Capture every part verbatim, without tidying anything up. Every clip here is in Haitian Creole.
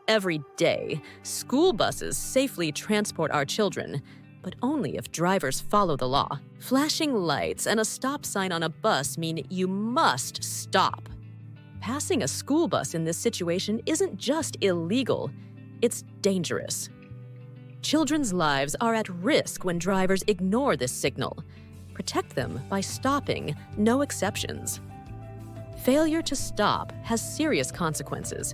Every day, school buses safely transport our children, but only if drivers follow the law. Flashing lights and a stop sign on a bus mean you must stop. Passing a school bus in this situation isn't just illegal, it's dangerous. Children's lives are at risk when drivers ignore this signal. Protect them by stopping, no exceptions. Failure to stop has serious consequences.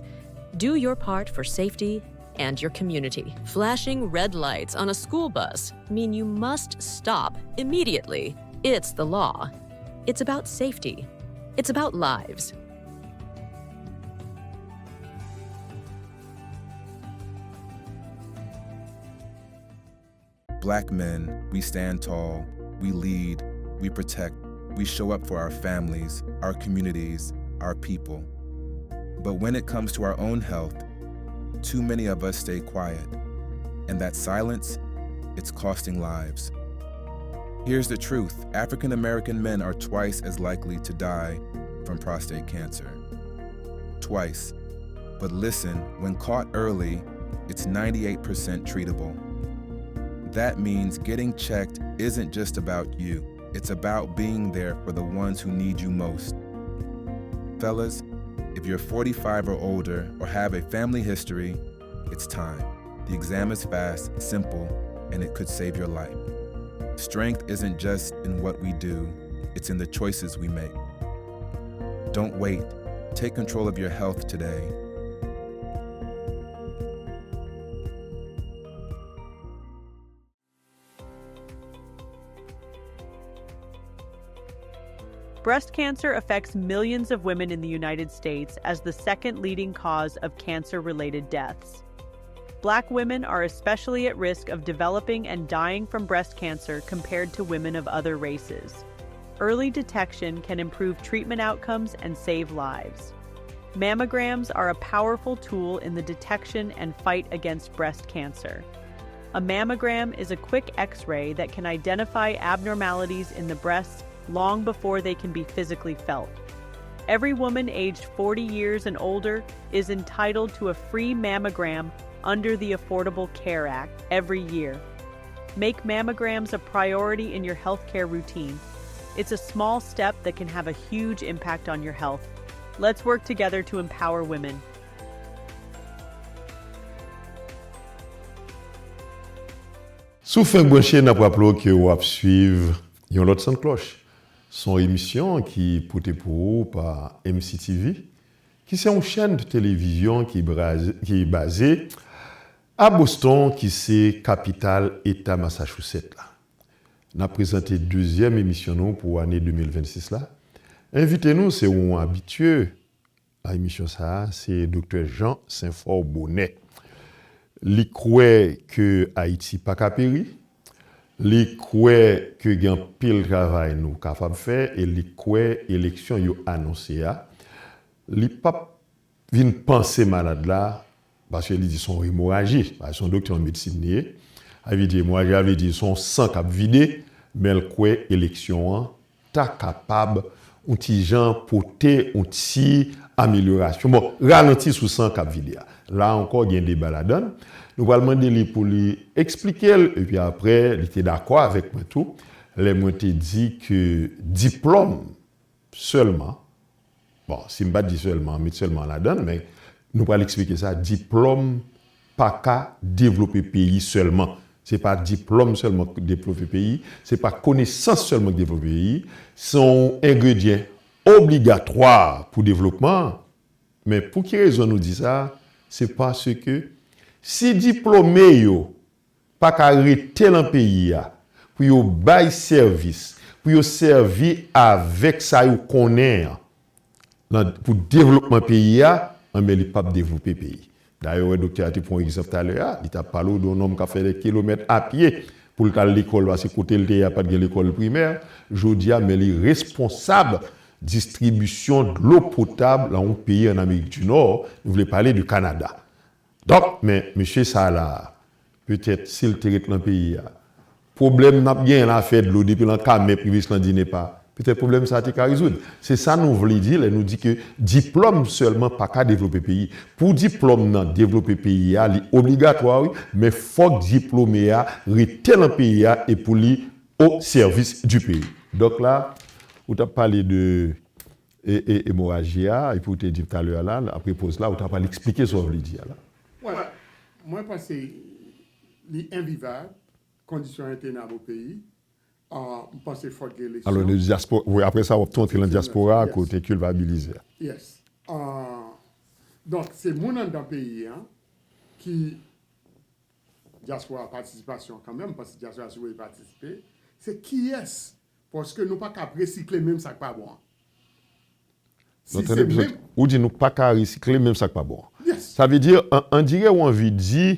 Do your part for safety and your community. Flashing red lights on a school bus mean you must stop immediately. It's the law. It's about safety. It's about lives. Black men, we stand tall, we lead, we protect, we show up for our families, our communities, our people. But when it comes to our own health, too many of us stay quiet. And that silence, it's costing lives. Here's the truth: African American men are twice as likely to die from prostate cancer. Twice. But listen, when caught early, it's ninety-eight percent treatable. That means getting checked isn't just about you, it's about being there for the ones who need you most. Fellas, if you're forty-five or older or have a family history, it's time. The exam is fast, simple, and it could save your life. Strength isn't just in what we do, it's in the choices we make. Don't wait. Take control of your health today. Breast cancer affects millions of women in the United States as the second leading cause of cancer related deaths. Black women are especially at risk of developing and dying from breast cancer compared to women of other races. Early detection can improve treatment outcomes and save lives. Mammograms are a powerful tool in the detection and fight against breast cancer. A mammogram is a quick x ray that can identify abnormalities in the breast long before they can be physically felt. Every woman aged forty years and older is entitled to a free mammogram under the Affordable Care Act every year. Make mammograms a priority in your healthcare routine. It's a small step that can have a huge impact on your health. Let's work together to empower women. Si w fenk branche, n ap raple w ke w ap swiv yon lòt son klòch. Se yon emisyon ki pote pou ou pa M C T V, ki se yon chèn televizyon ki, ki baze a Boston, ki se kapital eta Massachusetts la. N ap prezante dezyèm emisyon nou pou ane de mil vennsis la. Envite nou se yon abitye a emisyon sa a, se Doktè Jean Saint-Fort Bonnet. Li kwè ke Ayiti pa ka peri, li kwè ke gen anpil travay nou kapab fè, e li kwè eleksyon yo anonse a, li p ap vin panse malad la, paske li di se yon emoraji, paske se yon doktè an medsin li ye. Sa vle di emoraji, sa vle di se yon san k ap vide, men l kwè eleksyon an ta kapab yon ti jan pote yon ti amelyorasyon. Bon, ralanti sou san k ap vide a. La ankò, gen deba ladan l. Nou pral mande li pou li eksplike l, epi apre, li te dakò avèk mwen tou, lè mwen te di ke diplòm sèlman, bon, si m pa t di sèlman, met sèlman ladan l, men nou pral eksplike sa, diplòm pa ka devlope peyi sèlman. Se pa diplòm sèlman k devlope peyi, se pa konesans sèlman k devlope peyi, se yon engredyan obligatwa pou devlopman an. Men pou ki rezon nou di sa? Se paske si diplome yo pa ka rete nan peyi a pou yo bay sèvis, pou yo sèvi avèk sa yo konnen an, nan, pou devlopman peyi a, enben li p ap devlope peyi. Dayè, w wè doktè a te pran yon egzanp talè a, li t ap pale w de yon nonm k ap fè dè kilomèt a pye pou l t al lekòl, paske kote l te ye a pa t gen lekòl primè. Jodi a, men li responsab distribisyon dlo potab nan yon peyi ann Amerik di Nò, nou vle pale de Kanada. Donk, men mesye sa la, petèt, si l te ret nan peyi a, pwoblèm n ap genyen la, fè dlo depi nan Kamèp rive jis nan Dinepa, Petèt pwoblèm sa a te ka rezoud. Se sa nou vle di lè nou di ke diplòm sèlman pa ka devlope peyi. Pou diplòm nan devlope peyi a, li obligatwa, wi, men fòk diplome a rete nan peyi a e pou li o sèvis di peyi. Donk la, ou t ap pale de e, e, emoraji a, epi ou te di m talè a la, apre poz la, ou t ap al eksplike sa w vle di a la. Mwen, mwen panse li envivab, kondisyon entenab o peyi. Ah, m panse fòk gen eleksyon. Alò, nou dyaspora, wi, apre sa, w ap tou antre nan dyaspora a, kote kilpabilize a. Yes. Ah, donk, se moun anndan peyi an ki dyaspora patisipasyon kanmenm, paske dyaspora sipoze patisipe. Se kiyès? Paske nou pa ka ap resikle menm sa k pa bon an. Si se menm. Ou di nou pa ka resikle menm sa k pa bon an. Sa vle di, on dirait ou anvi di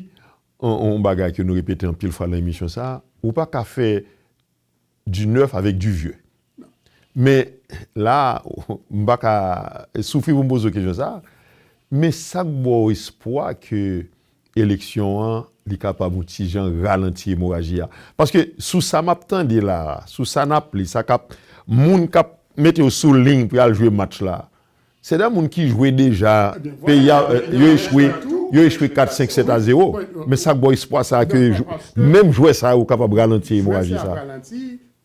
yon bagay ke nou repete anpil fwa nan emisyon sa a, ou pa ka fè du neuf avec du vieux. Men la, m pa ka soufri pou m poze w kesyon sa a, men sa k ba w espwa ke eleksyon an, li kapab yon ti jan ralanti emoraji a? Paske sou sa m ap tande la, sou sa n ap li, sa k ap, moun k ap mete yo sou liy pou y al jwe match la, se de moun ki jwe deja, peyi a, yo echwe, yo echwe kat, senk, sèt a zewo. Men sa k ba w espwa sa a ke menm jwè sa yo kapab ralanti emoraji sa a?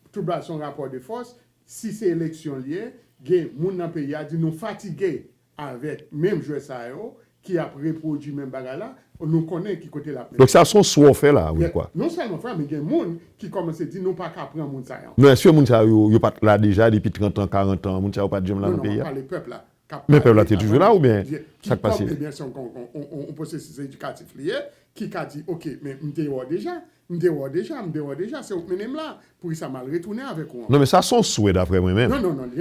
Tout bagay se yon rapò de fòs. Si se eleksyon l ye, gen moun nan peyi a di nou fatige avèk menm jwè sa yo ki ap repwodui menm bagay la, nou konnen ki kote l ap mennen. Donk sa se yon swa w fè la, wi, kwa? Non sèlman fè, men gen moun ki kòmanse di nou pa ka pran moun sa yo ankò. Non, èske moun sa yo, yo pa t la deja depi trant an, karant an, moun sa yo pa t janm la nan peyi a? Men pèp la te toujou la oubyen sa k pase? Ebyen, se yon pwosesis edikatif li ye ki ka di, oke, men m te wè w deja, m te wè w deja, m te wè w deja, se ou k mennen m la, poukisa m al retounen avèk ou ankò? Non, men sa se yon swè daprè mwen menm. Non, non, non.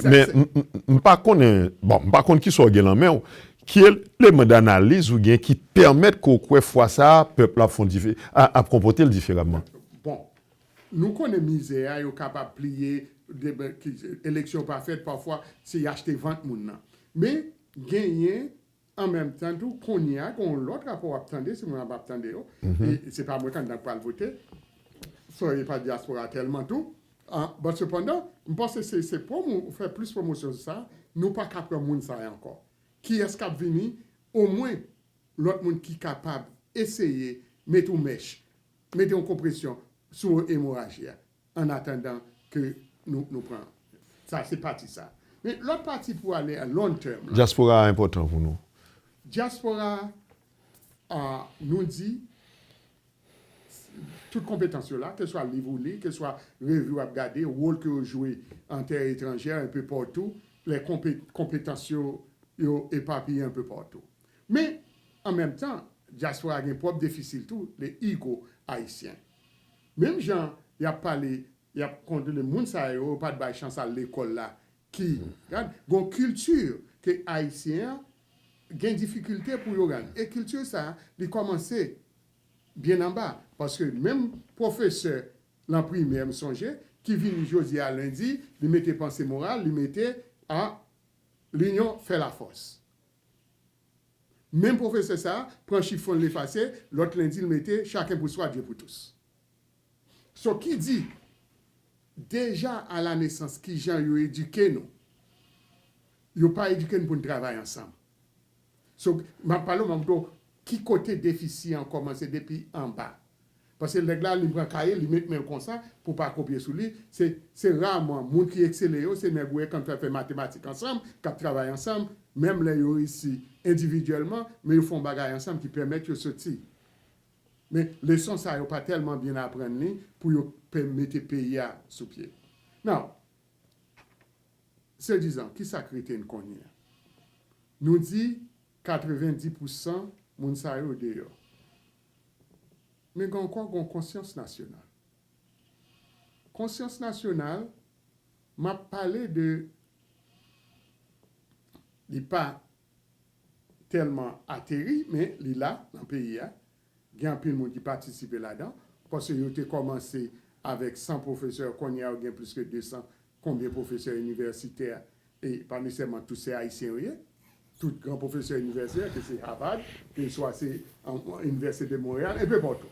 Men m pa konnen, bon, m pa konn kisa w gen nan men w. Ki eleman danaliz ou gen ki pèmèt ke w kwè fwa sa a pèp la ap fè yon dife, ap konpòte l diferaman? Bon, nou konnen mizè a, yo kapab pliye, eleksyon pa fèt, pafwa se y achte vant moun nan. Men genyen an menm tan tou, kounye a, gen yon lòt rapò w ap tande, si moun ap ap tande yo, e se pa mwen k anndan k pral vote, so e pa dyaspora tèlman tou. But sepandan, m panse se, se pwomou, fè plis pwomosyon sou sa, nou pa ka pran moun sa yo ankò. Kiyès k ap vini, omwen, lòt moun ki kapab eseye met yon mèch, mete yon konpresyon sou emoraji a, annatandan ke nou, nou pran. Sa se pati sa. Men lòt pati pou ale a long term la. Dyaspora a enpòtan pou nou. Dyaspora a, nou di, tout konpetans yo la, keswa liv ou li, keswa revi w ap gade, wòl ke yo jwe an tè etranjè, enpe patou, lè konpetans yo, yo epapiye enpe patou. Men, an menm tan, dyaspora gen pwòp defi l tou, le ego ayisyen. Menm jan y ap pale, y ap kontwole moun sa yo, yo pa t bay chans al lekòl la, ki, gad, gon kilti ke ayisyen an gen difikilte pou yo gad. E kilti sa, li kòmanse byen anba. Paske menm pwofesè lan primè, m sonje, ki vini jodi a lendi, li mete panse moral, li mete a l'union fait la force. Menm pwofesè sa a, pran chifon l efase, lòt lendi l mete chacun pour soi, Dieu pour tous. So ki di, deja a la nesans, ki jan yo edike nou? Yo pa edike n pou n travay ansanm. So, m ap pale w, m ap di w ki kote defisi an kòmanse depi anba. Paske nèg la, li pran kaye, li met men l konsa pou pa kopye sou li. Se, se raman moun ki eksele yo, se nèg ou wè k ap fè, fè matematik ansanm, k ap travay ansanm, menm lè yo reyisi endividyèlman, men yo fè yon bagay ansanm ki pèmèt yo soti. Men leson sa yo pa tèlman byen aprann li pou yo pe-, mete peyi a sou pye. Now, se dizan, kisa k rete n kounye a? Nou di katrevendi pousan moun sa yo deyò. Men gen ankò gen yon konsyans nasyonal. Konsyans nasyonal, m ap pale de, li pa tèlman ateri, men li la nan peyi a. Gen anpil moun ki patisipe ladan, paske yo te kòmanse avèk san pwofesè, kounye a yo gen plis ke de san konbyen pwofesè inivèsitè, e pa nesesèman tout se ayisyen yo ye. Tout gran pwofesè inivèsitè, ke se Harvard, ke swa se, um, Inivèsite de Montréal, enpe patou,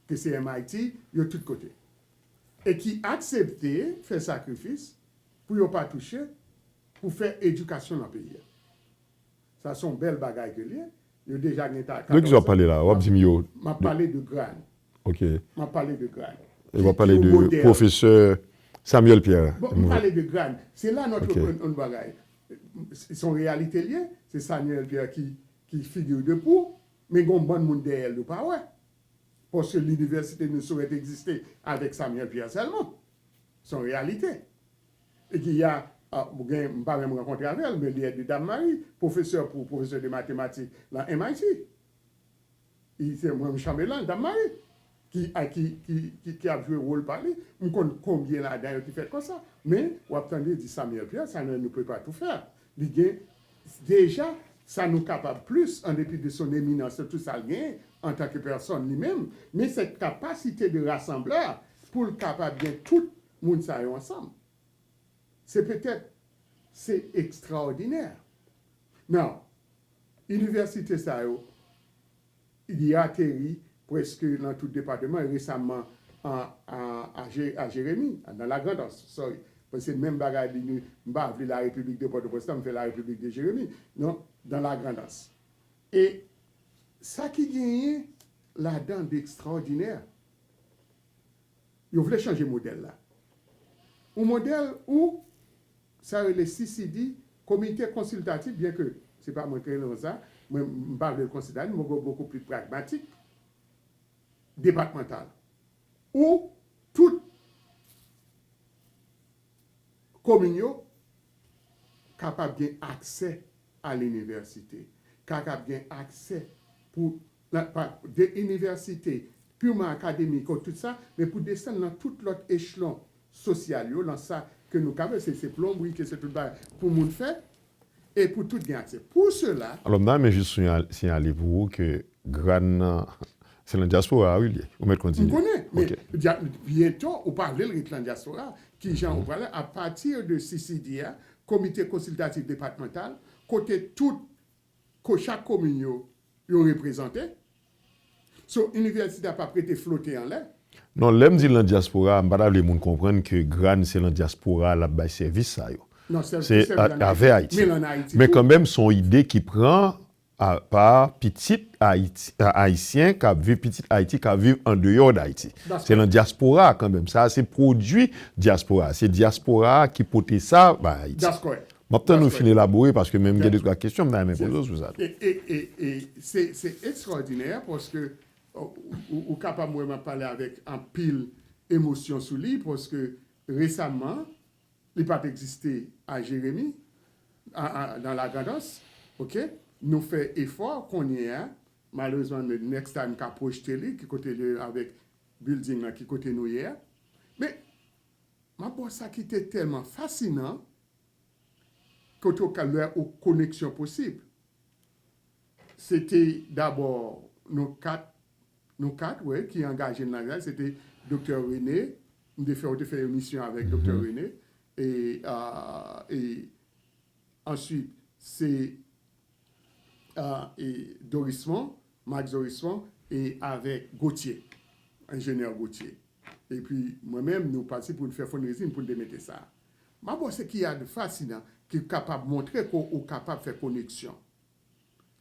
ke se M I T, yo tout kote. E ki aksepte fè sakrifis pou yo pa touche, pou fè edikasyon nan peyi a. Sa se yon bèl bagay ke l ye. Yo deja gen ta De ki w ap pale la? W ap di m yo. M ap pale de Grann. Ok. M ap pale de Grann. E w ap pale de pwofesè Samuel Pierre. Bon, m pale de Grann. Se la nòt yon bagay. Se yon reyalite l ye. Se Samuel Pierre ki, ki figi de pou. Men gen yon bann moun dèyè l yo pa wè. Paske linivèsite nou sou egziste avèk Samuel Pierre sèlman. Se yon reyalite. E ki a, a, gen, m pa menm rankontre avè l, men li èd Dam Marie, pwofesè pou pwofesè de matematik nan M I T. Li se mwen Chambellan, Dam Marie, ki, a, ki, ki, ki, ki ap jwe wòl pa li. M konn konbyen ladan yo ki fèt konsa. Men, w ap tande di Samuel Pierre, Samuel nou pe pa tou fè. Li gen, deja, sa nou kapab plis, an depi de son eminans, tout sa l genyen, antanke pèsòn li menm, men sèt kapasite de rasanblè pou l kapab gen tout moun sa yo ansanm. Se petèt, se ekstraòdinè. Now, inivèsite sa yo, li ateri prèske nan tout depatman, resaman an, a, a, Je- a Jeremi, nan Lagrandans, sorry. Paske se menm bagay li, m pa vle Larepiblik de Pòtoprens la, m fè Larepiblik de Jeremi. Non, nan Lagrandans. E sa ki genyen ladan de ekstraòdinè, yo vle chanje modèl la. Yon modèl ou sa rele C C D, Komite Konsiltatif, byen ke se pa mwen ki rele l konsa, mwen m pa vle l konsiltatif, mwen vle l bokou pli pragmatik, depatmantal. Ou tout komin yo kapab gen aksè a linivèsite, kapab gen aksè pou, la, pa, de inivèsite pirman akademik, tout sa, men pou desann nan tout lòt echelon sosyal yo, nan sa ke nou ka fè, se, se plonbri, ke se tout bagay pou moun fè, e pou tout gen aksè. Pou sela, Alò, m ta renmen jis sinyal- siyale pou ou ke Grann nan, se nan dyaspora a, wi, li ye. Ou mèt kontinye. M konnen, men dya- byento, ou pa vle l ret nan dyaspora. Kijan ou pral, apati de C C D a, Komite Konsiltatif Depatmantal, kote tout, ko- chak komin yo, yo reprezante. So, inivèsite a p ap rete flote anlè. Non, lè m di l nan dyaspora a, m pa ta vle moun konprann ke Grann se nan dyaspora a l ap bay sèvis sa yo. Non, se Se se vle a- avè Ayiti. Men l ann Ayiti Men tou. Kanmenm, se yon ide ki pran a- pa pitit Ayiti, a- ayisyen k ap viv, pitit Ayiti k ap viv andeyò d Ayiti. That's Se nan dyaspora a kanmenm. Sa a se pwodui dyaspora a. Se dyaspora a ki pote sa bay Ayiti. That's correct. M ap tann ou That's fin elabore paske menm gen de twa kesyon m ta renmen poze w sou sa tou. E, e, e, e se, se ekstraòdinè paske ou, ou, ou kapab wè m ap pale avèk anpil emosyon sou li paske resaman, li pa t egziste a Jeremi, a, a, nan Lagrandans, oke? Nou fè efò kounye a, malerezman, the next time ka pwojte li, ki kote li avèk building nan, ki kote nou ye a. Men, m ap ba w sa ki te tèlman fasinan, kote w ka lè ou koneksyon posib. Se te dabò nou kat, nou kat, wi, ki angaje nan sa, se te Doktè René, m te fè, ou te fè emisyon avèk Doktè René, e, a, e answit, se, a, e Dorismond, Max Dorismond, e avèk Gauthier, enjenyè Gauthier. Epi mwen menm, nou pati pou n fè fundraising pou n te mete sa. M ap ba w sa ki ap fasinan, ki kapab montre ke ou kapab fè koneksyon.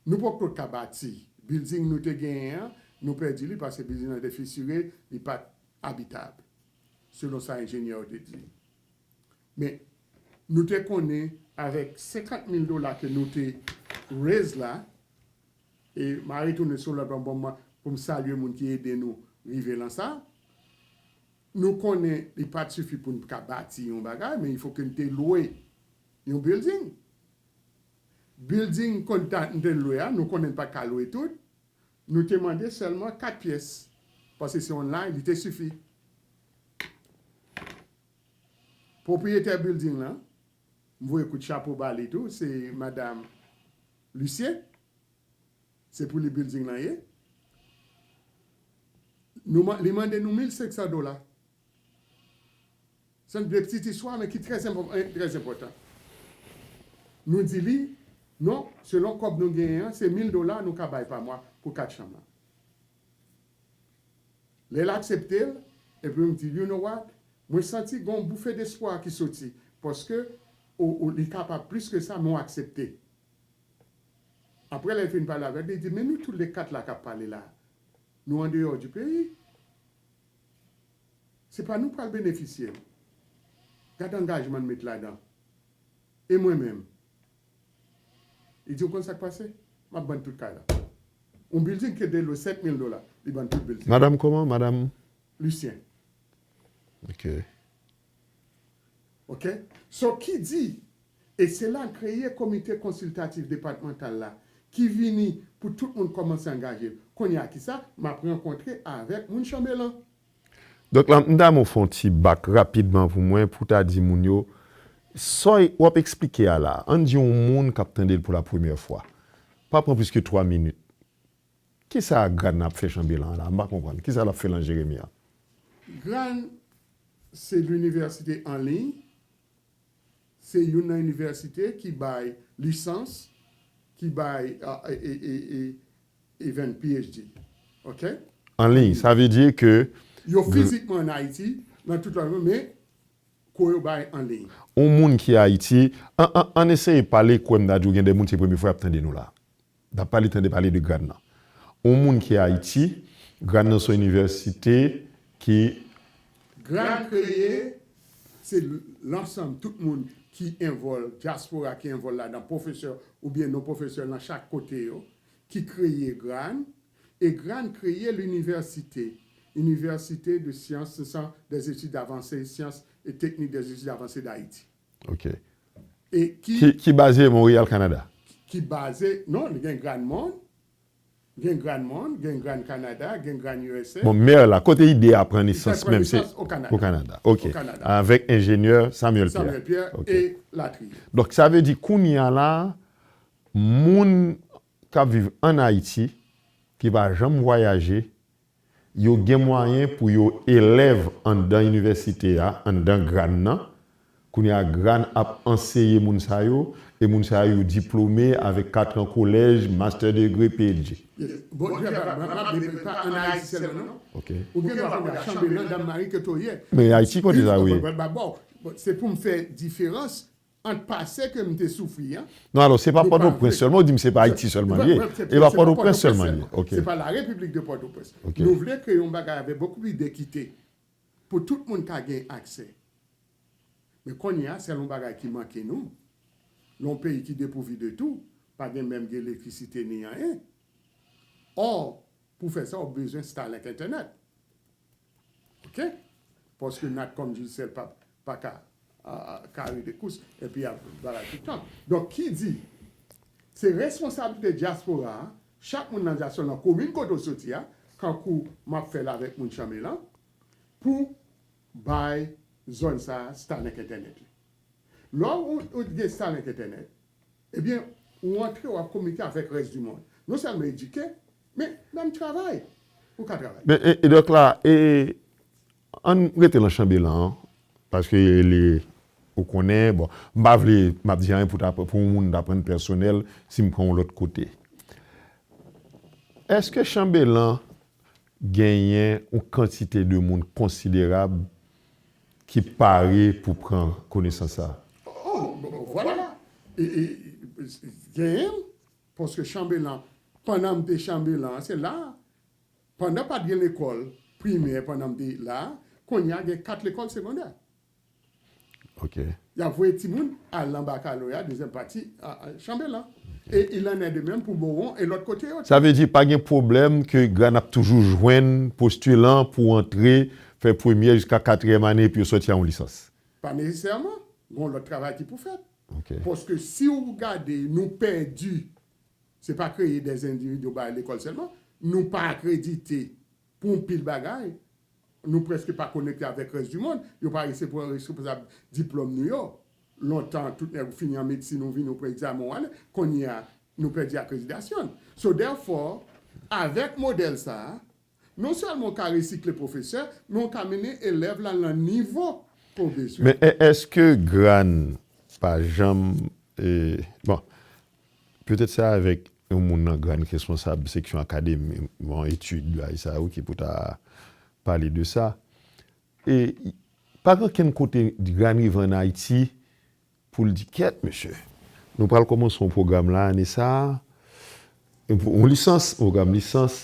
Nou poko ka bati. Building nou te genyen an, nou pèdi li paske building nan te fisire, li pa t abitab, selon sa enjenyè yo te di. Men, nou te konnen avèk senkant mil dola ke nou te raise la, e m a retounen sou lòt bò pou m salye moun ki ede nou rive lan sa. Nou konnen li pa t sifi pou n ka bati yon bagay, men il fo ke n te lwe yon building. Building konn ta n te lwe a, nou konnen n pa t ka lwe tout. Nou te mande sèlman kat pyès, paske se online, li te sifi. Pwopriyetè building lan, m voye kout chapo ba li tou, se madanm Lucien. Se pou li building lan ye. Nou, li mande nou mil senk san dola. Se yon de pitit istwa, men ki trè enpò- eh, trè enpòtan. Nou di li, non, selon kòb nou genyen an, se mil dola nou ka bay pa mwa pou kat chanm lan. Lè l aksepte l, epi m di, you know what? Mwen santi gen yon boufe despwa ki soti. Paske ou, ou, li kapab plis ke sa, men w aksepte. Apre lè l fin pale avèk li, li di, men nou tou le kat la k ap pale la, nou andeyò di peyi. Se pa nou pral benefisye. Gade angajman n met ladan. E mwen menm? Li di, ou konn sa k pase? M ap vann tout kay la. Yon building ki te lwe sèt mil dola, li vann tout building. Madanm kòman? Madanm? Lucien. Ok. Ok? So, ki di, e se la l kreye komite konsiltatif depatmantal la, ki vini pou tout moun kòmanse angaje. Kounye a, ki sa? M ap rankontre avèk moun Chanbelan. Donk la, m ta renmen w fè yon ti bak rapidman pou mwen, pou w ta di moun yo, sa w ap eksplike a la, ann di yon moun k ap tande l pou la premyè fwa, pa pran plis ke twa minit. Kisa GRAHN ap fè Chanbelan an la? M pa konprann. Kisa l ap fè lan Jeremi a? GRAHN, se linivèsite an liy, se youn nan inivèsite ki bay lisans, ki bay, a, e, e, e, e, even P H D. Ok? An liy, sa vle di ke Yo gr- fizikman an Ayiti, nan tout lòt, men kou yo bay an liy. Yon moun ki Ayiti, an, an, ann eseye pale, kwè m, Dadou, gen de moun se premye fwa y ap tande nou la. N ap pale, tande pale de GRAHN nan. Yon moun ki Ayiti, GRAHN nan se yon inivèsite ki GRAHN kreye, se lansanm tout moun ki envòl, dyaspora ki envòl ladan, pwofesè oubyen non pwofesè nan chak kote yo, ki kreye GRAHN, e GRAHN kreye linivèsite, Université de Sciences, des Études Avancées, Sciences et Techniques des Études Avancées d'Haïti. Ok. E ki Ki, ki baze Montréal, Canada. Ki baze, non, li gen GRAHN Monde, gen GRAHN Monde, gen GRAHN Canada, gen GRAHN U S A. Bon, mè la, kote ide a pran nesans menm, se o Kanada. O Kanada. Ok. O Kanada. Avèk enjenyè Samuel Pierre. Samuel Pierre Ok. E latriye. Donk, sa vle di, kounye a la, moun k ap viv ann Ayiti, ki pa janm vwayaje, yo gen mwayen pou yo elèv anndan inivèsite a, anndan GRAHN nan. Kounye a, GRAHN ap anseye moun sa yo, e moun sa yo diplome avèk katran kolèj, master degree, P H D. Yes. Bon, m ap di pa ann Ayiti sèlman, non. Ok. Ou gen dwa konn Chanbelan, Dam Mari, ke to ye. Men Ayiti kote sa, wi. Bon, se pou m fè diferans ant pase ke m te soufri an. Non, alò, se pa Pòtoprens sèlman, ou di m se pa Ayiti sèlman li ye. E pa Pòtoprens sèlman li ye. Ok. Se pa Larepiblik de Pòtoprens. Ok. Nou vle kreye yon bagay avèk bokou plis dekite pou tout moun ka gen aksè. Men kounye a, sèl yon bagay ki manke nou, nan yon peyi ki depouvi de tou, pa gen menm gen elektrisite ni anyen. Ò, pou fè sa, ou bezwen Starlink Internet. Ok? Paske Natcom Digicel pa, pa ka, a, a, kare de kous, epi ap bagay tout tan. Donk, ki di, se responsablite dyaspora a, chak moun nan dyaspora, nan komin kote w soti a, kankou m ap fè l avèk moun Chanbelan, pou bay zòn sa a Starlink Internet li. Lè w, ou gen Starlink Internet, ebyen, ou antre, w ap kominike avèk rès di mond. Non sèlman edike, men menm travay. Ou ka travay. Men, e, e donk la, e, ann rete lan Chanbelan an, paske li, ou konnen, bon, m pa vle, m ap di anyen pou ta, pou yon moun ta pran pèsonèl, si m pran yon lòt kote. Èske Chanbelan genyen yon kantite de moun konsiderab ki pare pou pran konesans sa a? Oh, bon, bon, vwala. E, e, genyen, paske Chanbelan, pandan m te Chanbelan, se la, pandan pa t gen lekòl primè, pandan m te la, kounye a gen kat lekòl segondè. Ok. Y ap voye timoun al nan bakaloreya, dezyèm pati, a, a, Chanbelan. E il en est de même pou Mowon e lòt kote yo. Sa vle di pa gen pwoblèm ke GRAHN ap toujou jwenn postilan pou antre, fè premyè jiska katriyèm ane, epi yo sòti a yon lisans. Pa nesesèman. Gen yon lòt travay ki pou fèt. Ok. Paske si w gade, nou pèdi, se pa kreye dè endividi yo bay lekòl sèlman, nou pa akredite pou yon pil bagay. Nou prèske pa konekte avèk rès di mond. Yo pa resevwa, resevwa diplòm nou yo. Lontan, tout nèg ou fini an medsin, ou vini, ou pran egzamen, ou ale. Kounye a, nou pèdi akreditasyon. So, therefore, avèk modèl sa a, non sèlman w ka resikle pwofesè, men w ka mennen elèv la nan nivo ke w bezwen. Men è-, èske GRAHN pa janm, e, bon, petèt se avèk yon moun nan GRAHN ki responsab seksyon akademi, bon, etid, bagay sa yo ki pou ta pale de sa. E pa gen okenn kote GRAHN rive ann Ayiti, pou l di, kèt, mesye, nou pral kòmanse yon pwogram la, ane sa a, yon lisans, pwogram lisans.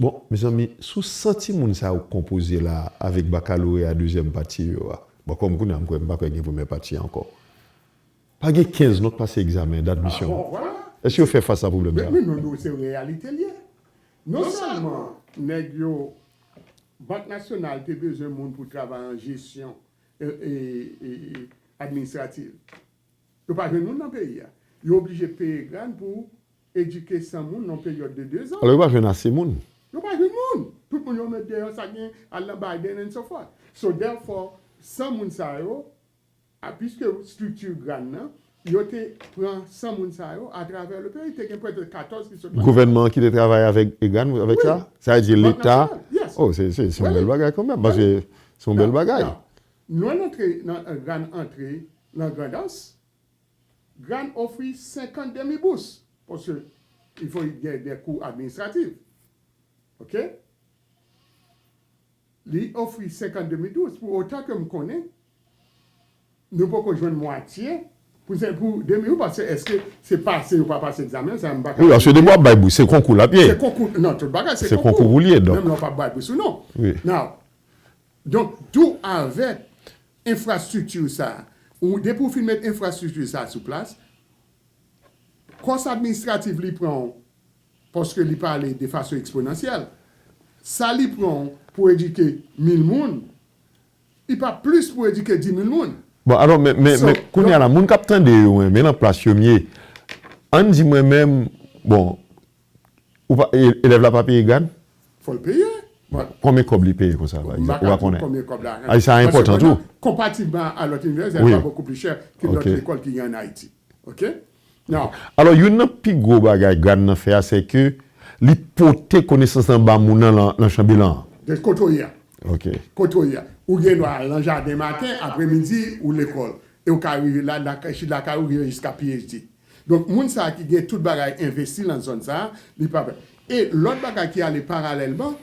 Bon, mezanmi, sou san timoun sa yo k konpoze la avèk bakaloreya dezyèm pati yo a, bon, kòm kounye a m kwè, m pa kwè gen premyè pati a ankò. Pa gen kenz non k pase egzamen dadmisyon. Èske yo fè fas a pwoblèm sa a? Men nou, nou, se reyalite l ye. Non sèlman nèg yo, Bank Nasyonal te bezwen moun pou travay an jesyon e, e, e, administrativ. Yo pa jwenn moun nan peyi a. Yo oblije peye grann pou edike san moun nan peryòd de dezan. Alò, yo pa jwenn ase moun. Yo pa jwenn moun. Tout moun yo met deyò, sa gen al nan Biden and so forth. So, therefore, san moun sa yo, a, piske estrikti grann nan, yo te pran san moun sa yo atravè le peyi. Te gen prèske katòz ki sot Biden. Gouvènman an ki te travay avèk grann, avèk sa? Sa vle di Leta. Yes. Oh, se, se, se yon bèl bagay kanmenm, paske se yon bèl bagay. Now, nou antre nan, grann antre nan Grandans. Grann ofri senkant demi bous, paske il faut gen de kou administratif. Oke? Li ofri senkant demi bous, pou otan ke m konnen, nou poko jwenn mwatye pou, pou demi bous, paske èske se pase yo pa pase egzamen, sa m pa ka. Wi, paske depi w ap bay bous, se konkou l ap ye. Se konkou, non, tout bagay, se konkou. Se konkou pou l ye, donk. Menm lè w pa bay bous ou non. Wi. Now, donk, tou avèk enfrastrikti sa, ou depi w fin met enfrastrikti sa sou plas, kòs administratif li pran w, paske li pale de fason eksponansyèl, sa li pran w pou edike mil moun, li pa plis pou edike di mil moun. Bon, alò, men, men, men, kounye a la, moun k ap tande yo, men, men nan plas yo m ye. Ann di mwen menm, bon, ou pa, e, elèv la pa peye grann? Fò l peye. Konbyen kòb li peye konsa, pa egzanp? Ou pa konnen? Konbyen kòb la. A, sa enpòtan tou. Konpatilman a lòt inivèsite, pa bokou pli chè ke lòt lekòl ki gen ann Ayiti. Oke? Now. Alò, youn nan pi gwo bagay grann nan fè a, se ke li pote konesans lan ba moun nan lan, lan chanbelan an. De kote w ye a. Oke. Kote w ye a. Ou gen dwa al nan jaden maten, apremidi, ou lekòl. E ou ka rive la, la, chita lakay ou rive jiska P H D. Donk, moun sa a ki gen tout bagay envesti nan zòn sa a, li pa pè. E lòt bagay ki ale paralèlman,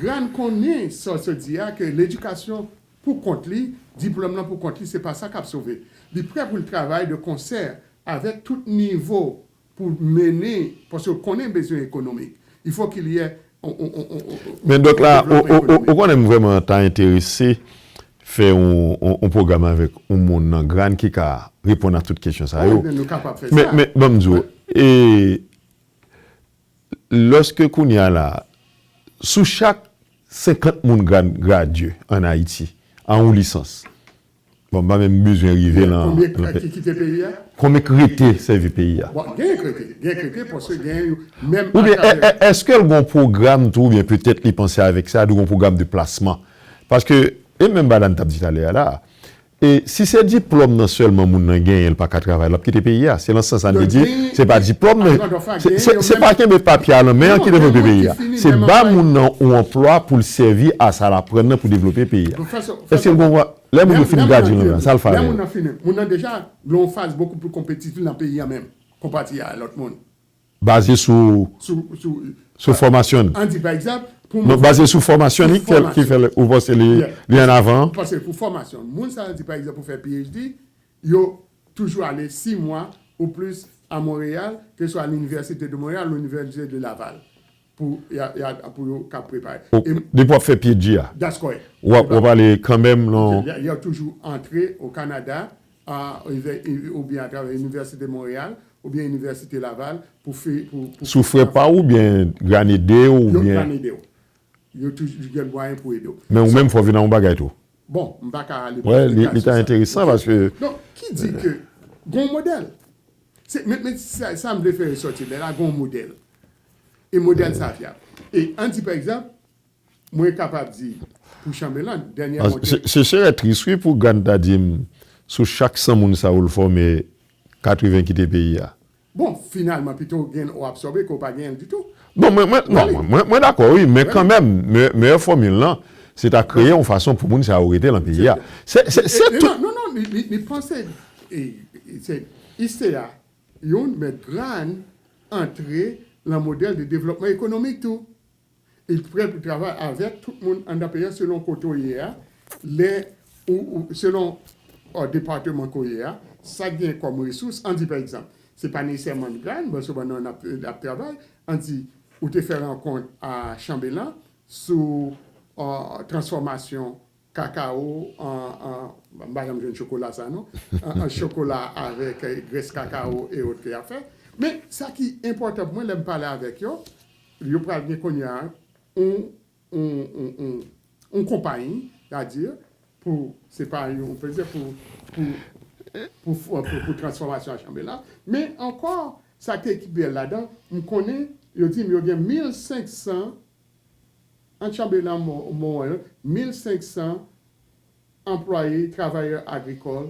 grann konnen sa w sot di a, ke ledikasyon pou kont li, diplòm nan pou kont li, se pa sa k ap sove. Li prè pou l travay de konsè avèk tout nivo pou mennen, paske w konnen bezwen ekonomik. Il faut qu'il y ait on, on, on, on, on, Men dòk la, on développement ou, ou, ou, économique. Ou konnen m vrèman ta enterese fè yon, yon, yon pwogram avèk yon moun nan grann ki ka reponn a tout kesyon sa yo. Wi, men nou kapab fè sa. Men, men, ban m di w, e, lòske kounye a la, sou chak senkant moun gra-, gradye ann Ayiti a yon lisans, bon, m pa menm bezwen rive nan, konbyen ki kite peyi a? Konbyen k rete sèvi peyi a? Bon, genyen k rete, genyen k rete, paske genyen yo, menm oubyen, atravè è-, è-, èske l gon pwogram tou, oubyen petèt li panse avèk sa, li gon pwogram de plasman? Paske, e menm bagay la n t ap di talè a la, e si se diplòm nan sèlman moun nan genyen, l pa ka travay, l ap kite peyi a. Se nan sans sa n te di, se pa diplòm, men se, se, se pa kenbe papye a nan men an ki devlope peyi a. Se ba moun nan yon anplwa pou l sèvi a sa l aprann nan pou devlope peyi a. Èske l gon, lè moun yo fin gradye nan sa l fè avè l? Lè moun nan fini, moun nan deja nan yon faz bokou pli konpetitif nan peyi a menm, konpati a lòt moun. Baze sou, sou, sou, sou fòmasyon l. Ann di, pa egzanp, pou mwen. Donk, baze sou fòmasyon li ki fè, ki fè l, ou panse li, li an avan? Paske pou fòmasyon, moun sa, ann di, pa egzanp, pou fè P H D, yo toujou ale sis mwa ou plis a Monreyal, ke swa Linivèsite de Monreyal ou Linivèsite de Laval, pou, y a, y a, pou yo ka prepare. Depi w ap fè P H D a? That's correct. W ap, w ap ale kanmenm, non? Y a, y a toujou antre o Kanada, a, oubyen atravè Inivèsite Monreyal, oubyen Inivèsite Laval, pou fè, pou, pou. Sou frè pa w oubyen grann ede w, oubyen? Yo grann ede w. Yo toujou gen mwayen pou ede w. Men ou menm fò w vin ak yon bagay tou. Bon, m pa ka ale. Wè, li, li ta enteresan paske. Donk, ki di ke gon modèl. Se, men, men sa, sa m vle fè resòti, lè la gon modèl. E modèl sa fyab. E ann di, pa egzanp, mwen kapab di, pou chanbelan, dènyè monte. Se, se, se trè tris, wi, pou grann ta di m, sou chak san moun sa yo l fòme, katreven kite peyi a. Bon, finalman, pito w gen, w absòbe ke w pa genyen l ditou. Non, mwen, mwen, non, mwen, mwen, mwen dakò, wi, men kanmenm, meyè, meyè fòmil lan, se ta kreye yon fason pou moun sa yo rete nan peyi a. Se, se, se tout. Non, non, non, li, li, li panse, e, e, se, iste a, youn, men grann antre nan modèl de devlopman ekonomik tou. Li prè pou travay avèk tout moun anndan peyi a selon kote w ye a. Lè ou, ou, selon depatman ke w ye a, sa k gen kòm resous, ann di pa egzanp, se pa nesesèman grann, bon, se pandan n ap, ap travay, ann di, ou te fè rankont a Chanbelan sou, euh, transfòmasyon kakao an, an, m pa janm jwenn chokola sa non, an, an chokola avèk, eh, grès kakao e ot ke y ap fè. Men sa ki enpòtan pou mwen lè m pale avèk yo, yo pral gen kounye a yon, yon, yon, yon, yon konpayi, sètadi pou, se pa yon, petèt pou, pou, pou, pou, pou, pou transfòmasyon a Chanbelan. Men ankò, sa ki pi bèl ladan, m konnen, yo di m yo gen mil senk san an Chanbelan, mo, mo, mil senk san anplwaye, travayè agrikòl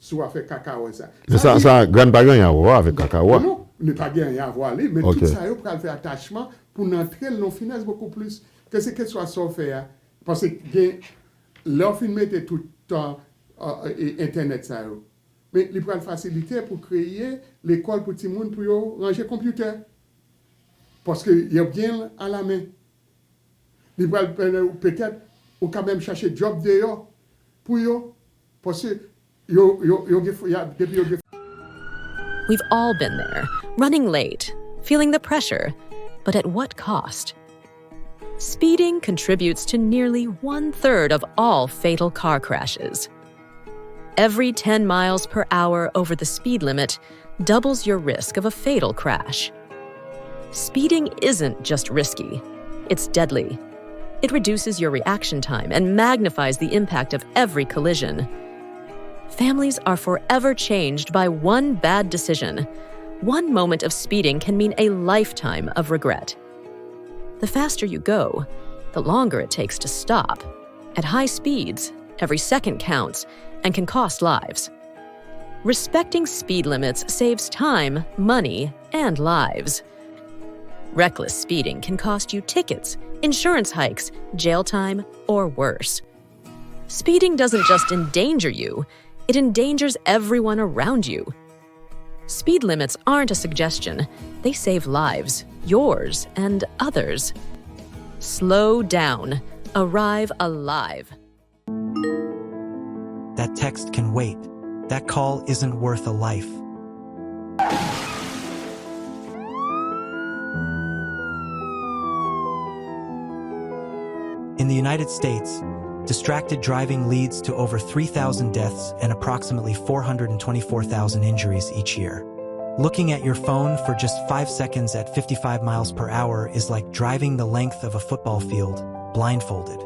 sou afè kakawo sa. Men sa, sa, grann pa gen anyen a wè avèk kakawo a. Non, li pa gen anyen a wè li, men tout sa yo pral fè atachman pou n antre l nan finans bokou plis. Ke se keswa sa w fè a, paske gen, lè w fin mete tout, euh, euh, e, entènèt sa yo, men li pral fasilite pou kreye lekòl pou timoun pou yo ranje konpitè. Paske y ap gen l alamen. Li pral pèmèt ou petèt, ou ka menm chache djòb deyò pou yo. Paske yo, yo, yo gen, y a, depi yo gen. We've all been there, running late, feeling the pressure, but at what cost? Speeding contributes to nearly one third of all fatal car crashes. Every ten miles per hour over the speed limit doubles your risk of a fatal crash. Speeding isn't just risky, it's deadly. It reduces your reaction time and magnifies the impact of every collision. Families are forever changed by one bad decision. One moment of speeding can mean a lifetime of regret. The faster you go, the longer it takes to stop. At high speeds, every second counts and can cost lives. Respecting speed limits saves time, money, and lives. Reckless speeding can cost you tickets, insurance hikes, jail time, or worse. Speeding doesn't just endanger you, it endangers everyone around you. Speed limits aren't a suggestion, they save lives, yours and others. Slow down. Arrive alive. That text can wait. That call isn't worth a life. In the United States, distracted driving leads to over three thousand deaths and approximately four hundred twenty-four thousand injuries each year. Looking at your phone for just five seconds at fifty-five miles per hour is like driving the length of a football field, blindfolded.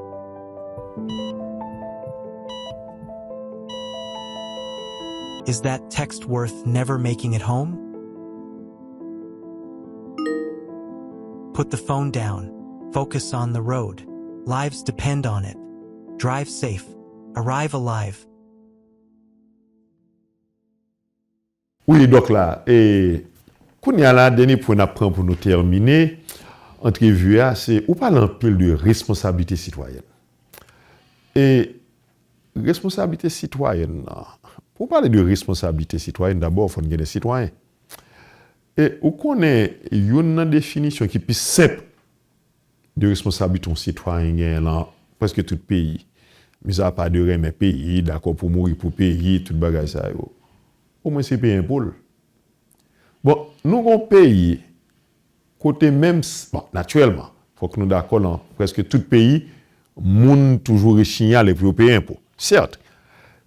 Is that text worth never making it home? Put the phone down. Focus on the road. Lives depend on it. Drive safe. Arrive alive. Wi, dòk la, e, kounye a la, dènye pwen n ap pran pou nou tèmine antrevi a, se ou pale anpil de responsablite sitwayèn. E responsablite sitwayèn nan, pou w pale de responsablite sitwayèn, dabò, fò n gen de sitwayen. E ou konnen, youn nan definisyon ki pi senp de responsablite yon sitwayen genyen lan prèske tout peyi, mizapa de renmen peyi, dakò pou mouri pou peyi, tout bagay sa yo, omwen se peye enpo l. Bon, nou gen yon peyi kote menm, bon, natirèlman, fòk nou dakò lan prèske tout peyi, moun toujou rechignen ale pou yo peye enpo. Sèt,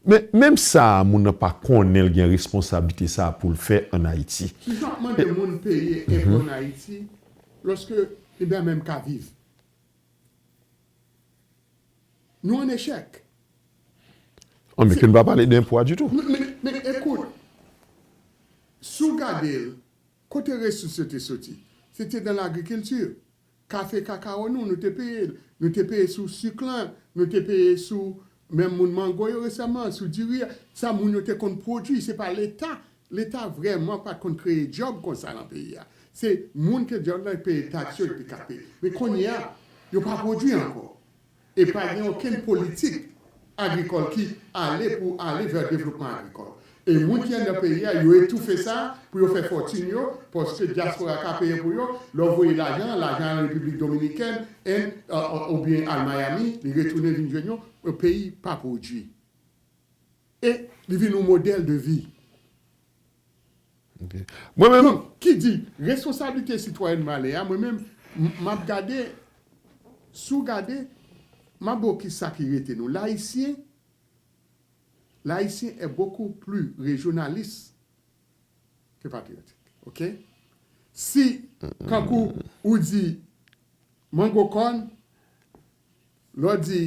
men menm sa a, moun nan pa konnen l gen responsablite sa a pou l fè ann Ayiti. Kijan w ap mande moun peye enpo ann Ayiti lòske li pa menm ka viv? Nou an echèk. An, men ke n pa pale de enpo a ditou. Men, men, men ekout, si w gade l, kote resous yo te soti? Se te nan lagrikilti. Kafe, kakawo nou, nou te peye l. Nou te peye sou sik lan, nou te peye sou, menm moun mango yo resèman, sou diri a. Sa moun yo te konn pwodui, se pa Leta. Leta vrèman pa t konn kreye djòb konsa lan peyi a. Se moun ke djòb lan peye taks yo epi k ap peye. Men kounye a, yo pa pwodui ankò. E pa gen okenn politik agrikòl ki ale pou ale vè devlopman agrikòl. E moun ki anndan peyi a, yo etoufe sa pou yo fè fòtin yo, paske dyaspora ka peye pou yo, lè w voye lajan, lajan al Repiblik Dominikèn, Enn, oubyen al Miami, li retounen vin jwenn yo, peyi pa pwodui. e li vin yon modèl de vi. Mwen menm, Donk, ki di responsablite sitwayèn mwen ale a, mwen menm, m- m ap gade, si w gade, m ap ba w ki sa ki rete nou. L'Haïtien, l'Haïtien est beaucoup plus régionaliste que patriotique. OK? Si, kankou ou di mango kòn, lè w di,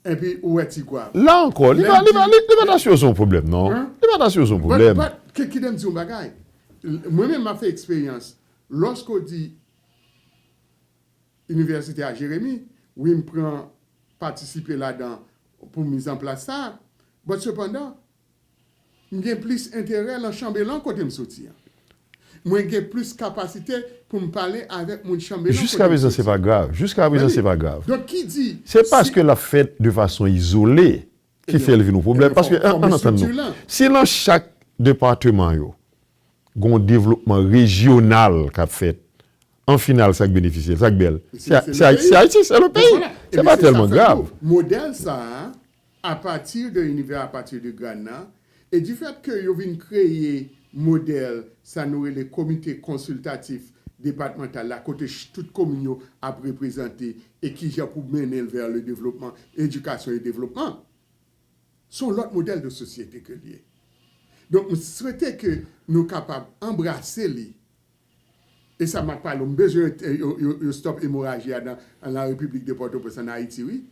epi ou wè ti gwav. La ankò, li pa, li pa, li, li pa ta sipoze yon pwoblèm, non. Li pa ta sipoze yon pwoblèm. But, but, kite m di yon bagay. Mwen menm, m ap fè eksperyans. Lòske w di Inivèsite a Jeremi, wi, m pran patisipe ladan pou mizanplas sa a. But sepandan, m gen plis enterè nan Chanbelan kote m soti an. Mwen gen plis kapasite pou m pale avèk moun Chanbelan kote m soti. Jiskaprezan, se pa grav. Jiskaprezan, se pa grav. Donk, ki di, Se paske l ap fèt de fason izole ki fè l vin yon pwoblèm. Paske, ann antann nou, si nan chak depatman yo, gen yon devlopman rejyonal k ap fèt, an final, sa k benefisye l, sa k bèl, se Ayiti, se le peyi. Se pa tèlman grav. Modèl sa a, apati de inivè, apati de grann nan, e di fèt ke yo vin kreye modèl sa nou rele komite konsiltatif depatmantal la, kote tout komin yo ap reprezante e kijan pou mennen l vè le devlopman, edikasyon e devlopman. Se yon lòt modèl de sosyete ke l ye. Donk, m swete ke nou kapab anbrase li. E sa m ap pale, m bezwen yo, yo, yo stop emoraji a nan, nan la Repiblik de Pòtoprens, an Ayiti, wi.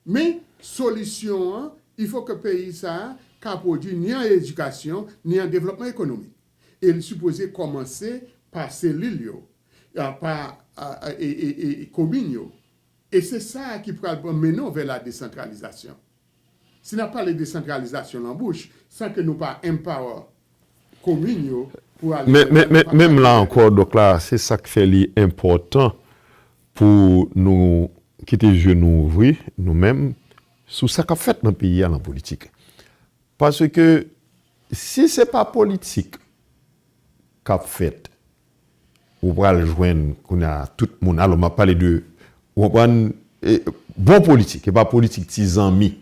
Men, solisyon an, il faut que peyi sa a ka pwodui ni an edikasyon, ni an devlopman ekonomik. E l sipoze kòmanse pa selil yo, pa, e, e, e, e komin yo. E se sa a ki pral mennen w vè la desantralizasyon. Si n ap pale desantralizasyon nan bouch, san ke nou pa empower komin yo pou ale... Men, men, men, menm la ankò, dòk la, se sa k fè li enpòtan pou nou kite je nou ouvri, nou menm, sou sa k ap fèt nan peyi a nan politik. Paske si se pa politik k ap fèt, ou pral jwenn kounye a tout moun. Alò, m ap pale de, ou konprann, bon politik, e pa politik ti zanmi.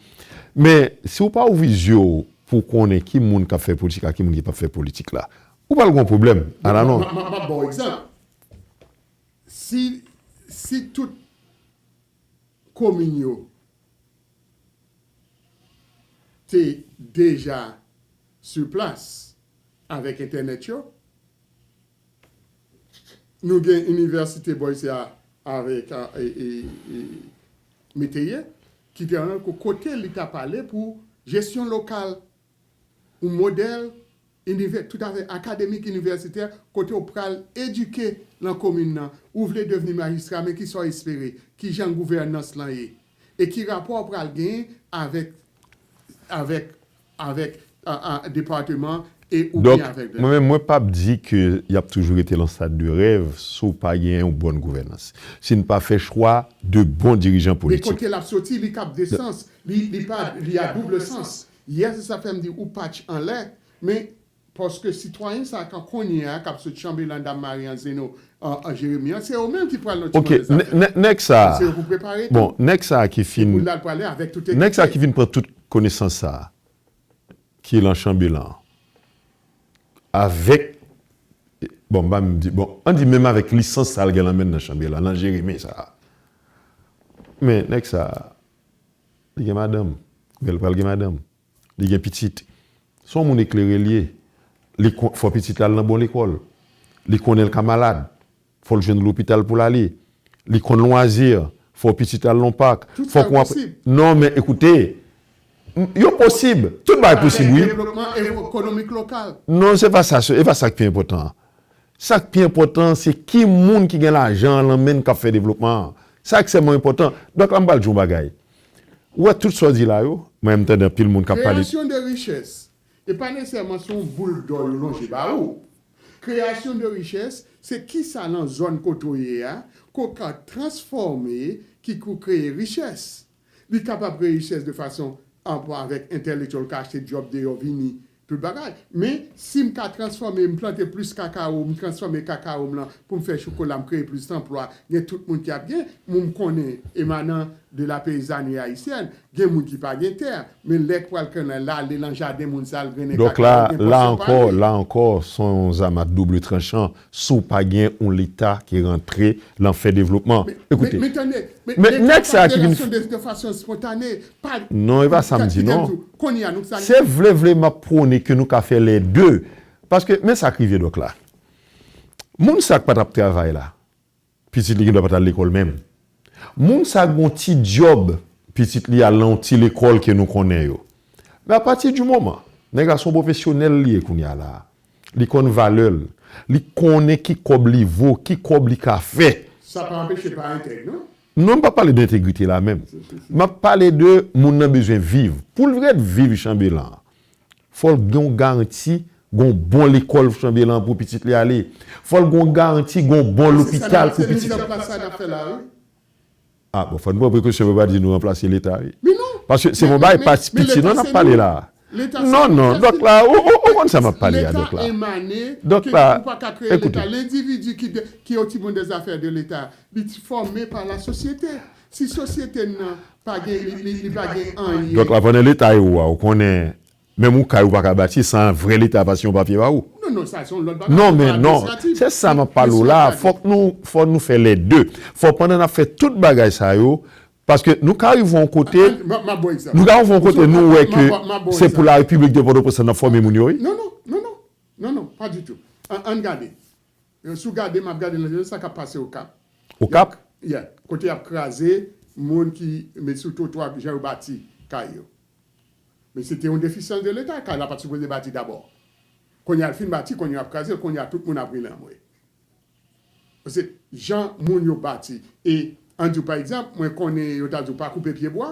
Men, si w pa ouvri zye w pou w konnen ki moun k ap fè politik la, ki moun ki p ap fè politik la, ou pral gen yon pwoblèm. Ala non. M ap ba w egzanp. Si, si tout komin yo te deja sou plas avèk entènèt yo, nou gen inivèsite Boise a avèk e, e, e, Meteyè, ki te nan kote li t ap pale pou jesyon lokal, yon modèl inivè, toutafè akademik inivèsitè, kote w pral edike nan komin nan, ou vle devni majistra, men ki sa w espere, ki jan gouvènans lan ye, e ki rapò w pral genyen avèk, avèk, avèk a, a, depatman e oubyen avèk... Donk, mwen menm, mwen p ap di ke y ap toujou rete lan stad de rèv si w pa genyen yon bòn gouvènans. Si n pa fè chwa de bon dirijan politik. Men kote l ap soti, li k ap de sans, li, li pa, li a double sans. Yè, se sa fè m di ou patch anlè, men paske sitwayen sa a, kan kounye a, k ap sot Chanbelan, Dam Mari an, Zeno, an, an Jeremi an, se yo menm ki pral nan ti move zafè. Nè-, nè-, nèg sa a, Se yo pou prepare tou. Bon, nèg sa a ki fin, Pou l al pale avèk tout nèg sa a ekip. Ki vin pran tout konesans sa a, ki lan Chanbelan an, avèk, bon, m pa menm di, bon, ann di menm avèk lisans sa a l gen lan men l nan Chanbelan, nan Jeremi sa a. Men, nèg sa a, li gen madanm, men l pral gen madanm, li gen pitit. Se yon moun eklere l ye. Li kon-, fò pitit la al nan bon lekòl. Li konnen l ka malad. Fò l jwenn lopital pou l ale. Li konn lwazi, fò pitit la al nan pak. Fò w ap... Non, men ekoute, m-, yo posib. Tout bagay posib, wi. Devlopman ekonomik lokal. Non, se pa sa, se pa sa k pi enpòtan an. Sa k pi enpòtan an, se ki moun ki gen lajan an lan men l k ap fè devlopman an. Sa ekstrèmman enpòtan. Donk, la, m pral di w yon bagay. Ou wè tout sa w di la yo, mwen, m tande anpil moun k ap pale. Kreyasyon de richès. E pa nesesèman se yon boul dò yo lonje ba ou. Kreyasyon de richès, se kisa nan zòn kote w ye a, ke w ka transfòme, ki pou kreye richès. Li kapab kreye richès de fason, an, avèk entèlektyèl, w ka achte djòb deyò, vini, tout bagay. Men, si m ka transfòme, m plante plis kakawo, m transfòme kakawo m lan pou m fè chokola, m kreye plis anplwa, gen tout moun ki ap gen, moun m konnen emanan de la peyizani ayisyèn, gen moun ki pa gen tè, men lè k pral kanal la, ale nan jaden moun sa, al grennen kakawo, gen pòsyon pa li. Donk la, la ankò, la ankò, se yon zam a double tranchan, si w pa gen yon Leta ki rantre nan fè devlopman. Ekoute, men, men, men tande, men, men nèg sa a ki vin de, de fason spontane, pa, non, e pa sa m di, non. Kounye a, nou sa. Se vle, vle m ap pwone ke nou ka fè lè de. Paske, men sa k rive, Dòk, la. Moun sa k pa t ap travay la, pitit li gen dwa pa t al lekòl menm. Moun sa k gon ti djòb, pitit li al nan yon ti lekòl ke nou konnen yo. Men apati di moman, nèg la se yon pwofesyonèl li ye kounye a la. Li konn valè l. Li konnen ki kòb li vo, ki kòb li ka fè. Sa pa anpeche pa entèg, non? Non, m pa pale de entegrite la menm. M ap pale de moun nan bezwen viv. Pou l ret viv Chanbelan, fò l gen yon garanti, gen yon bon lekòl Chanbelan pou pitit li ale. Fò l gen yon garanti, gen yon bon lopital pou pitit li. Se sa n ap fè la, wi. Ah, bon, fò n pran prekosyon pou pa di nou ranplase Leta, wi. Men non. Paske se yon bagay pa ti piti, non, n ap pale la. Non, non, Dòk, la, ou, ou, ou konn sa m ap pale a, Dòk, la. Dòk, la, ekoute. Lendividi ki, ki occupent des affaires de l'État, li fòme pa la sosyete. Si sosyete n nan pa gen, li, li, li pa gen anyen. Dòk, la, pandan Leta yo a, ou konnen, menm yon kay ou pa ka bati san vrè Leta pa siyen yon papye ba ou. Non, non, sa se yon lòt bagay. Non, men non, se sa m ap pale w la. Fòk nou, fò nou fè lè de. Fò pandan n ap fè tout bagay sa yo, paske nou ka rive yon kote, nou ka rive yon kote, nou wè ke se pou la Repiblik de Pòtoprens n ap fòme moun yo, wi. Non, non, non, non, non, non, pa ditou. Ann, ann gade. Si w gade, m ap gade nan sa k ap pase Okap. Okap? Yeah, kote y ap kraze moun ki met sou twotwa jan yo bati kay yo. Men se te yon defisyans de Leta, kay la pa t sipoze bati dabò. Kounye a l fin bati, kounye a y ap kraze l, kounye a tout moun ap rele anmwe. Paske jan moun yo bati, e ann di w pa egzanp, mwen konnen yo ta di w pa koupe pyebwa,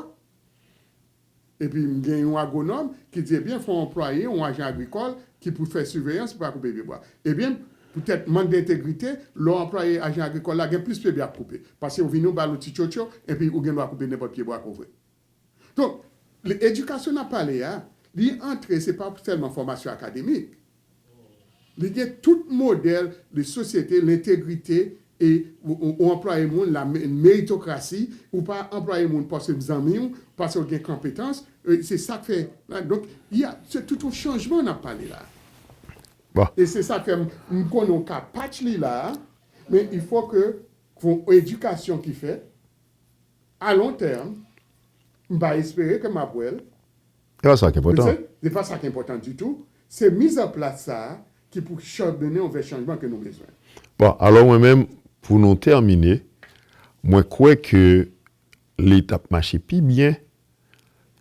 epi m gen yon agwonòm ki di, ebyen, fò w anplwaye yon ajan agrikòl ki pou fè siveyans pou pa koupe pyebwa. Ebyen, poutèt mank dentegrite, lè w anplwaye ajan agrikòl la, gen plis pyebwa ap koupe. Paske ou vini, ou ba l yon ti tchotcho, epi ou gen dwa koupe nenpòt pyebwa ke w vle. Donk, edikasyon n ap pale a, li antre, se pa sèlman fòmasyon akademik. Li gen tout modèl de sosyete, lentegrite, e ou, ou, ou anplwaye moun, la me-, meritokrasi, ou pa anplwaye moun paske l zanmi w, paske w gen konpetans, e se sa k fè, donk, y a, se tout yon chanjman n ap pale la. Bon. E se sa k fè m, m konnen w ka patch li la, men il faut que, fò yon edikasyon ki fèt, a lon tèm, m pa espere ke m ap wè l. Se pa sa ki enpòtan. Se, se pa sa ki enpòtan ditou. Se mizanplas sa a ki pou chan-, mennen w vè chanjman ke nou bezwen. Bon, alò mwen menm, pou nou tèmine, mwen kwè ke li t ap mache pi byen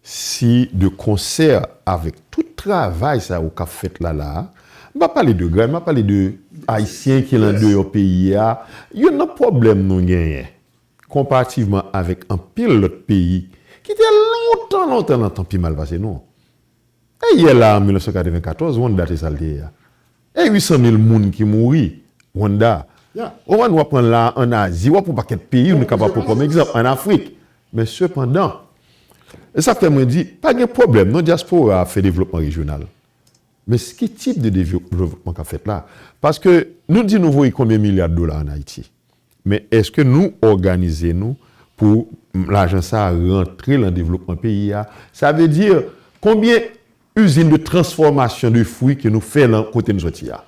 si de konsè avèk tout travay sa yo k ap fèt la, la a, m pa pale de Gray, m pa pale de Ayisyen ki lan deyò peyi a, youn nan pwoblèm nou genyen, konparativman avèk anpil lòt peyi ki te lontan, lontan, lontan pi mal pase nou. E yè la, an mil nèf san katrevenkatòz, Rwanda te sa l te ye a. E uit san mil moun ki mouri Rwanda. Ou konprann, w ap pran la, ann Azi, w ap pran pakèt peyi, nou kapab pran kòm egzanp, ann Afrik. Men sepandan, e sa k fè mwen di, pa gen pwoblèm, non, dyaspora ap fè devlopman rejyonal. Men s-, ki tip de devlopman k ap fèt la? Paske nou di nou voye konbyen milya dola ann Ayiti? Men èske nou òganize nou pou lajan sa a rantre nan devlopman peyi a? Sa vle di, konbyen izin de transfòmasyon de fwi ke nou fè nan kote n soti a?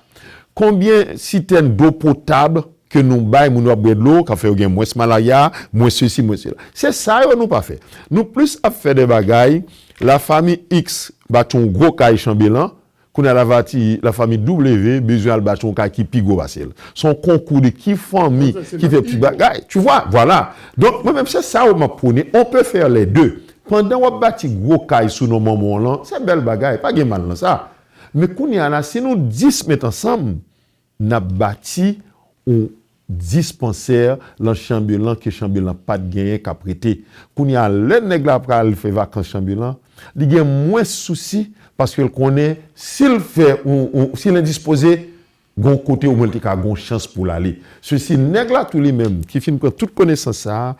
Konbyen sitèn dlo potab ke nou bay moun yo ap bwè dlo, k ap fè yo gen mwens malarya, mwens sesi, mwens sela? Se sa yo nou pa fè. Nou plis ap fè de bagay, lafanmi X bati yon gwo kay Chanbelan, kounye a lafati-, lafanmi W bezwen al bati yon kay ki pi gwo pase l. Se yon konkou de ki fanmi ki fè pi bagay. Tu vois, voilà. Donk, mwen menm, se sa yo m ap pwone. On peut faire les deux. Pandan w ap bati gwo kay sou non manman w lan, se bèl bagay, pa gen mal nan sa. Men kounye a la, si nou dis met ansanm, n ap bati yon dispansè lan Chanbelan ke Chanbelan pa t genyen k ap rete. Kounye a, lè nèg la pral fè vakans Chanbelan, li gen mwens sousi paske l konnen si l fè yon, yon, si l endispoze, gon kote omwen l te ka gon chans pou l ale. Sesi, nèg la tou li menm ki fin pran tout konesans sa a,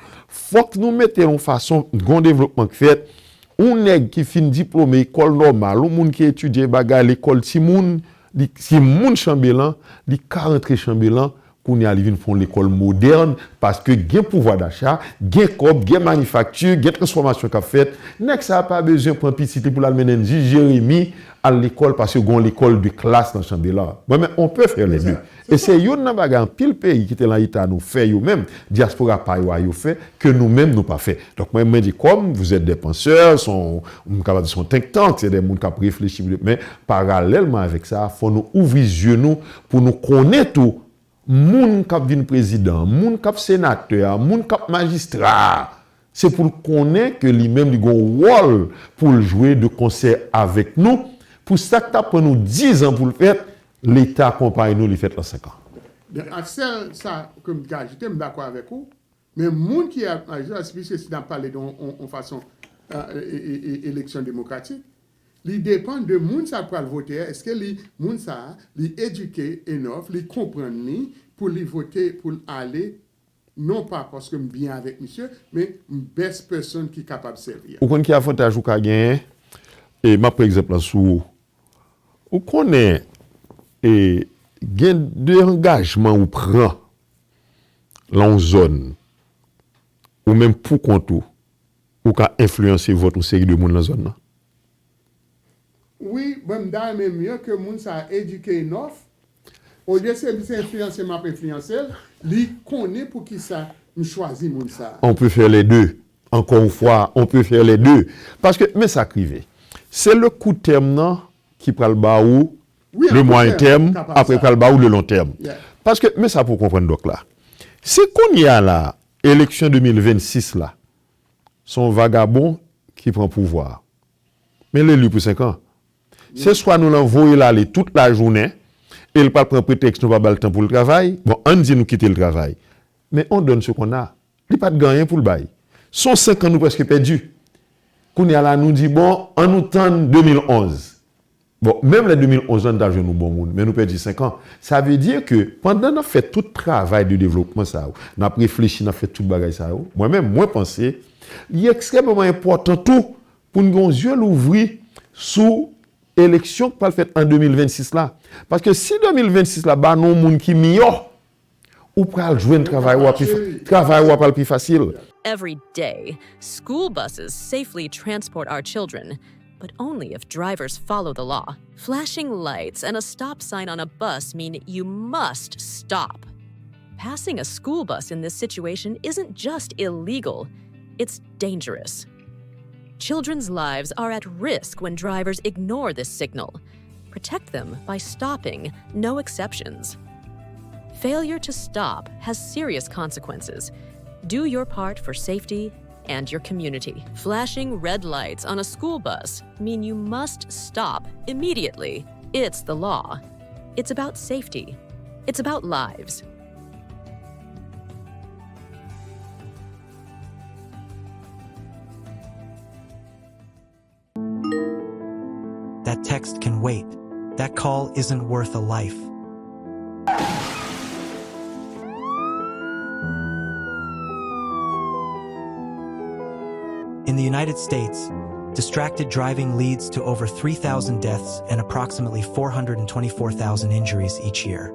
fòk nou mete l yon fason, gon devlopman k fèt, yon nèg ki fin diplome ekòl nòmal, yon moun ki etidye bagay lekòl timoun, li, se moun Chanbelan, li ka rantre Chanbelan, kounye a li vin fè yon lekòl modèn, paske gen pouvwa dacha, gen kòb, gen manifakti, gen transfòmasyon k ap fèt. Nèg sa a pa bezwen pran pitit li pou l al mennen l jis Jeremi al lekòl, paske gen yon lekòl de klas nan Chanbelan. Mwen menm, on peut faire les deux. E se youn nan bagay anpil peyi ki te nan eta nou fè yo menm, dyaspora pa yo a yo fè, ke nou menm nou pa fè. Donk mwen, mwen di, comme vous êtes des penseurs, son, m kapab di son think tank, se de moun k ap reflechi, men paralèlman avèk sa, fò nou ouvri zye nou pou nou konnen tou, moun k ap vin prezidan, moun k ap senatè a, moun k ap majistra a, se pou l konnen ke li menm li gen yon wòl pou l jwe de konsè avèk nou, pou sa k t ap pran nou diz an pou l fèt, Leta akonpay nou, li fèt lan senk an. Ak sèl sa ke m ka ajoute, m dakò avèk ou, men moun ki ap majistra, piske si n ap pale de yon fason eleksyon demokratik, li depann de moun sa k pral vote a, èske li, moun sa a, li edike enough, li konprann li pou li vote, pou l ale, non pa paske m byen avèk misye, men m best person ki kapab sèvi a. Ou konn ki avantaj ou ka genyen? E m ap pran egzanp lan sou ou. Ou konnen, e, gen de angajman ou pran lan yon zòn, ou menm pou kont ou, ou ka enfliyanse vòt yon seri de moun lan zòn nan. Wi, bon, m ta renmen mye ke moun sa a edike enough. Olye se li se enfliyanse m ap enfliyanse l, li konnen poukisa m chwazi moun sa a. On peut faire les deux. Encore une fois, on peut faire les deux. Paske, men sa k rive. Se le court terme nan ki pral ba ou le moyen terme, apre pral ba ou le long terme. Paske, men sa pou w konprann dòk la. Si kounye a la, eleksyon de mil vennsis la, se yon vagabon ki pran pouvwa a. Men l eli pou senk an. Se swa nou lan voye l ale tout lajounen, e l pral pran pretèks nou pa ba l tan pou l travay, bon, ann di nou kite l travay. Men on donne ce qu'on a. Li pa t gen anyen pou l bay. Se yon senk an nou prèske pèdi. Kounye a la, nou di, bon, ann nou tann de mil onz. Bon, menm lè de mil onz lan, n t ap jwenn yon bon moun, men nou pèdi senk an. Sa vle di ke pandan n ap fè tout travay de devlopman sa yo, n ap reflechi, n ap fè tout bagay sa yo, mwen menm, mwen panse, li ekstrèmeman enpòtan tou pou n gen yon zye louvri sou eleksyon k pral fèt an de mil vennsis la. Paske si de mil vennsis la ba nou yon moun ki miyò, ou pral jwenn travay ou a pi, travay ou a pral pi fasil. Every day, school buses safely transport our children, but only if drivers follow the law. Flashing lights and a stop sign on a bus mean you must stop. Passing a school bus in this situation isn't just illegal, it's dangerous. Children's lives are at risk when drivers ignore this signal. Protect them by stopping, no exceptions. Failure to stop has serious consequences. Do your part for safety and your community. Flashing red lights on a school bus mean you must stop immediately. It's the law. It's about safety. It's about lives. That text can wait. That call isn't worth a life. In the United States, distracted driving leads to over three thousand deaths and approximately four hundred twenty-four thousand injuries each year.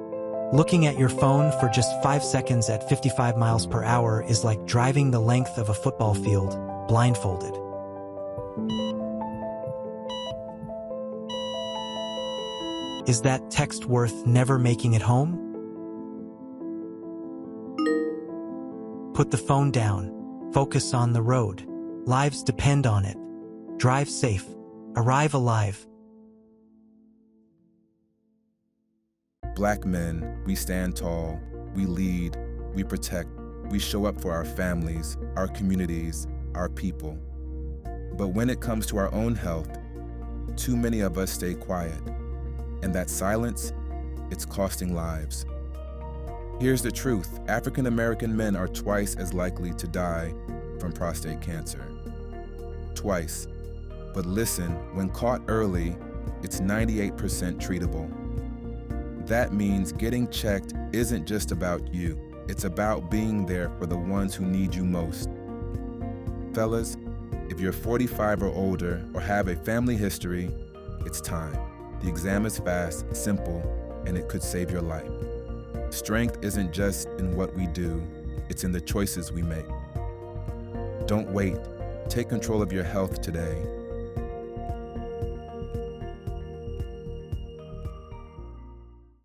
Looking at your phone for just five seconds at fifty-five miles per hour is like driving the length of a football field, blindfolded. Is that text worth never making it home? Put the phone down. Focus on the road. Lives depend on it. Drive safe. Arrive alive. Black men, we stand tall, we lead, we protect, we show up for our families, our communities, our people. But when it comes to our own health, too many of us stay quiet. And that silence, it's costing lives. Here's the truth: African American men are twice as likely to die from prostate cancer. Twice. But listen, when caught early, it's ninety-eight percent treatable. That means getting checked isn't just about you, it's about being there for the ones who need you most. Fellas, If you're forty-five or older or have a family history, it's time. The exam is fast, simple, and it could save your life. Strength isn't just in what we do, it's in the choices we make. Don't wait. Take control of your health today.